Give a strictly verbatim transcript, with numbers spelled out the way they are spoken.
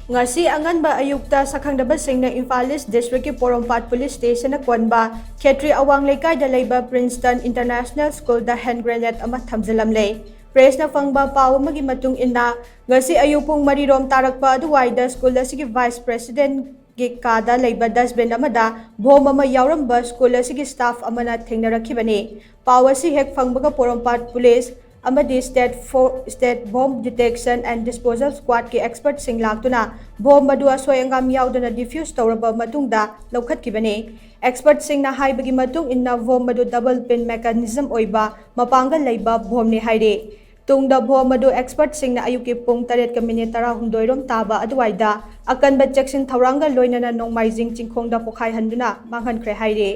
ꯉꯁꯤ ꯑꯉꯟꯕ ꯑꯌꯨꯛꯇ ꯁꯛꯈꯪꯗꯕꯁꯤꯡꯅ ꯏꯝꯐꯥꯜ ꯏꯁ ꯗꯤꯁꯇ꯭ꯔꯤꯛꯀꯤ ꯄꯣꯔꯣꯝꯄꯥꯠ ꯄꯨꯂꯤꯁ ꯁ꯭ꯇꯦꯁꯟꯅ ꯀꯣꯟꯕ ꯈꯦꯇ꯭ꯔꯤ ꯑꯋꯥꯡ ꯂꯩꯀꯥꯏꯗ ꯂꯩꯕ ꯄ꯭ꯔꯤꯟꯁꯇꯟ ꯏꯟꯇꯔꯅꯦꯁꯅꯦꯜ ꯁ꯭ꯀꯨꯜꯗ ꯍꯦꯟ ꯒ꯭ꯔꯦꯅꯦꯗ ꯑꯃ ꯊꯝꯖꯤꯜꯂꯝꯂꯦ꯫ ꯄ꯭ꯔꯦꯁꯅ ꯐꯪꯕ ꯄꯥꯎ ꯑꯃꯒꯤ ꯃꯇꯨꯡ ꯏꯟꯅ, ꯉꯁꯤ ꯑꯌꯨꯛ ꯄꯨꯡ ꯃꯔꯤ ꯔꯣꯝ ꯇꯥꯔꯛꯄ ꯑꯗꯨꯋꯥꯏꯗ ꯁ꯭ꯀꯨꯜ ꯑꯁꯤꯒꯤ ꯚꯥꯏꯁ ꯄ꯭ꯔꯦꯁꯤꯗꯦꯟꯠꯀꯤ ꯀꯥꯗ ꯂꯩꯕ ꯗꯁꯕꯤꯟ ꯑꯃꯗ ꯕꯣꯝ ꯑꯃ ꯌꯥꯎꯔꯝꯕ ꯁ꯭ꯀꯨꯜ ꯑꯁꯤꯒꯤ ꯁ꯭ꯇꯥꯐ ꯑꯃꯅ ꯊꯦꯡꯅꯔꯛꯈꯤꯕꯅꯤ꯫ ꯄꯥꯎ ꯑꯁꯤ ꯍꯦꯛ ꯐꯪꯕꯒ ꯄꯣꯔꯣꯝꯄꯥꯠ ꯄꯨꯂꯤꯁ ꯑꯃꯗꯤ ꯁ꯭ꯇꯦꯠ ꯐꯣ-, state bomb detection and disposal ꯁ꯭ꯀ꯭ꯋꯥꯗꯀꯤ ꯑꯦꯛꯁꯄꯔꯠꯁꯤꯡ ꯂꯥꯛꯇꯨꯅ ꯕꯣꯝ ꯑꯗꯨ ꯑꯁꯣꯏ ꯑꯉꯥꯝ ꯌꯥꯎꯗꯅ ꯗꯤꯐ꯭ꯌꯨꯁ ꯇꯧꯔꯕ ꯃꯇꯨꯡꯗ ꯂꯧꯈꯠꯈꯤꯕꯅꯤ꯫ ꯑꯦꯛꯁꯄꯔꯠꯁꯤꯡꯅ ꯍꯥꯏꯕꯒꯤ ꯃꯇꯨꯡ ꯏꯟꯅ, ꯕꯣꯝ ꯑꯗꯨ ꯗꯕꯜ ꯄꯤꯟ ꯃꯦꯀꯥꯅꯤꯖꯝ ꯑꯣꯏꯕ ꯃꯄꯥꯡꯒꯜ ꯂꯩꯕ ꯕꯣꯝꯅꯤ ꯍꯥꯏꯔꯤ꯫ ꯇꯨꯡꯗ ꯕꯣꯝ ꯑꯗꯨ ꯑꯦꯛꯁꯄꯔꯠꯁꯤꯡꯅ ꯑꯌꯨꯛꯀꯤ ꯄꯨꯡ ꯇꯔꯦꯠꯀ ꯃꯤꯅꯤꯠ ꯇꯔꯥꯍꯨꯝꯗꯣꯏ ꯔꯣꯝ ꯇꯥꯕ ꯑꯗꯨꯋꯥꯏꯗ ꯑꯀꯟꯕ ꯆꯦꯛꯁꯤꯟ ꯊꯧꯔꯥꯡꯒ ꯂꯣꯏꯅꯅ ꯅꯣꯡꯃꯥꯏꯖꯤꯡ ꯆꯤꯡꯈꯣꯡꯗ ꯄꯣꯈꯥꯏꯍꯟꯗꯨꯅ ꯃꯥꯡꯍꯟꯈ꯭ꯔꯦ ꯍꯥꯏꯔꯤ꯫